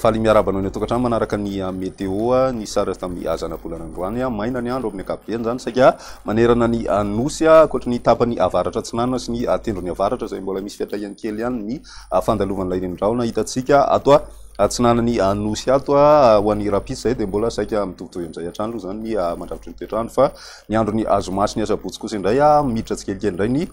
Faly miarahaba anao any an-tokantrano manaraka ny météo ny sary azo tamin'ny zanabolana androany. Maina ny andro amin'ny ankapobeny izany saika manerana ny nosy ankoatry ny tapany avaratra atsinanana sy ny tendrony avaratra izay mbola misy fiantraikany kely ihany ny fandalovan'ilay renirano hitantsika ato atsinanan'ny nosy ato. Ho an'ny rahampitso izay dia mbola saika mitovitovy amin'izay hatrany aloha izany ny mandrafitry ny toetr'andro fa ny andron'ny zoma sy ny asabotsy kosa indray miditra tsikelikely indray ny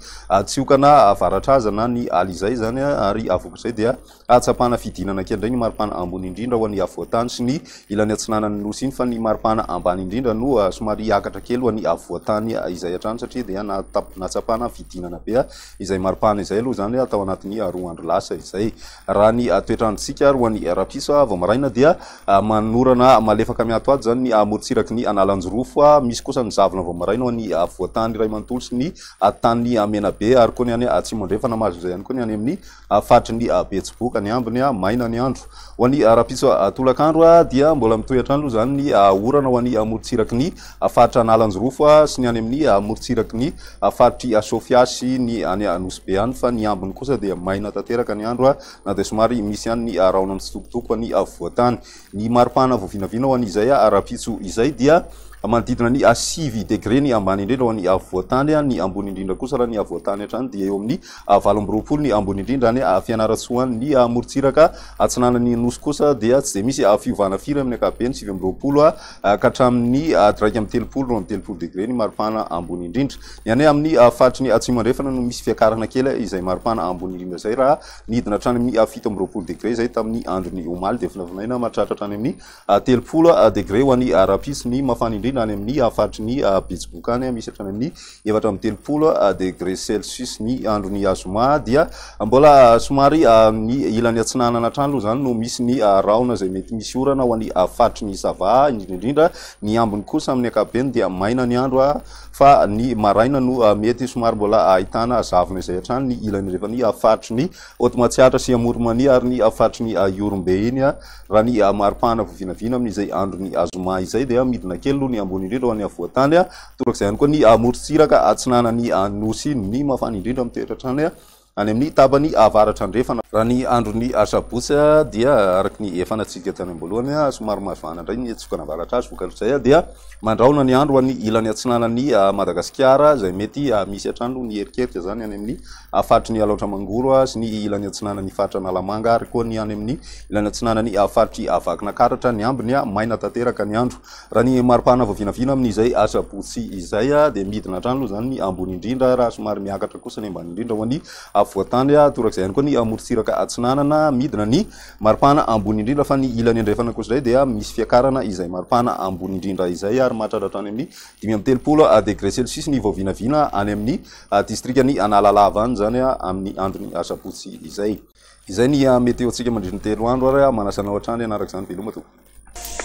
tsiokana avaratra aza na ny alizay izany ary vokatr'izay dia Hahatsapana fidinana kely indray ny maripana ambony indrindra ho an'ny afovoan-tany sy ny ilany atsinanan'ny Nosy iny fa ny maripana ambany indrindra no somary hiakatra kely ho an'ny afovoan-tany izay hatrany satria dia nahatsapana fidinana be izay maripana izay aloha izany tao anatin'ny roa andro lasa izay. Raha ny toetr'androntsika ary ho an'ny rahampitso vao maraina dia manorana malefaka miatoato izany ny morontsiraky ny Analanjirofo, misy kosa ny zavona vao maraina ho an'ny afovoan-tany iray manontolo sy ny tany Menabe ary koa ny any Atsimo Andrefana mahazo izay ihany koa ny any amin'ny Faritry ny Betsiboka ny ambiny, maina ny andro. Ho an'ny rahampitso tolakandro dia mbola mitohy hatrany aloha izany ny orana ho an'ny morontsiraky ny faritra Analanjirofo sy ny any amin'ny morontsiraky ny faritr'i Sofia sy ny any Nosy Be any fa ny ambiny kosa dia maina tanteraka ny andro na dia somary misy ihany ny rahona mitsitokotoko any afovoan-tany. Ny maripana vao vinavina ho an'izay rahampitso izay dia manodidina ny 9 degre ny ambany indrindra ho an'ny afovoan-tany, ny ambony indrindra kosa raha ny afovoan-tany hatrany dia eo amin'ny 28 ny ambony indrindra any Fianarantsoa any. Ny morontsiraka atsinanan'ny Nosy kosa dia tsy dia misy fiovana firy amin'ny ankapobeny, 29 ka hatramin'ny 31, 32 degre ny maripana ambony indrindra. Ny any amin'ny faritry ny Atsimo Andrefana no misy fiakarana kely izay maripana ambony indrindra izay raha Nidina hatrany amin'ny 27 degre izay tamin'ny andron'ny omaly dia vinavinaina mahatratra hatrany amin'ny 30 degre ho an'ny rahampitso ny mafana indrindra any amin'ny faritry ny Betsiboka any, misy hatrany amin'ny 34 degre celsius ny andron'ny zoma. Dia mbola somary ny ilany atsinanana hatrany aloha izany no misy ny rahona izay mety misy orana ho an'ny faritry ny Sava indrindra indrindra. Ny ambiny kosa amin'ny ankapobeny dia maina ny andro fa ny maraina no mety somary mbola ahitana zavona izay hatrany ny ilany rehefa ny faritry ny Haute Matsiatra sy Amoron'i-Mania ary ny faritry ny Ihorombe iny. Raha ny maripana vao vinavina amin'izay andron'ny zoma izay dia midina kely aloha ny ambony indrindra ho an'ny afovoan-tany, torak'izay ihany koa ny morontsiraka atsinanan'ny Nosy iny. Ny mafana indrindra mitoetra hatrany any amin'ny tapany avaratra andrefana. Raha ny andron'ny asabotsy dia araka ny efa natsidika tany am-boalohany, somary mazana indray ny tsokana avaratra azy. Vokatr'izay dia mandrahona ny andro any ilany atsinanan'i Madagasikara izay mety misy hatrany ny erikerika izany any amin'ny faritry ny Alaotra Mangoro sy ny ilany atsinanan'ny faritra Analamanga ary koa ny any amin'ny ilany atsinanan'ny faritry Vakinakaratra. Ny ambiny maina tanteraka ny andro. Raha ny maripana vao vinavina amin'izay asabotsy izay dia midina hatrany aloha izany ny ambony indrindra raha somary miakatra kosa ny ambany indrindra ho an'ny afovoan-tany. Torak'izay ihany koa ny morontsiraka atsinanana, midina ny maripana ambony indrindra fa ny ilany andrefana kosa indray dia misy fiakarana izay maripana ambony indrindra izay ary mahatratra hatrany amin'ny 35 degré celsius ny vao vinavina any amin'ny distrikan'i Analalava any izany amin'ny andron'ny asabotsy izay. Izay ny météo-ntsika mandritra ny 3 andro ary manasa anao hatrany hanaraka izany. Veloma tompoko.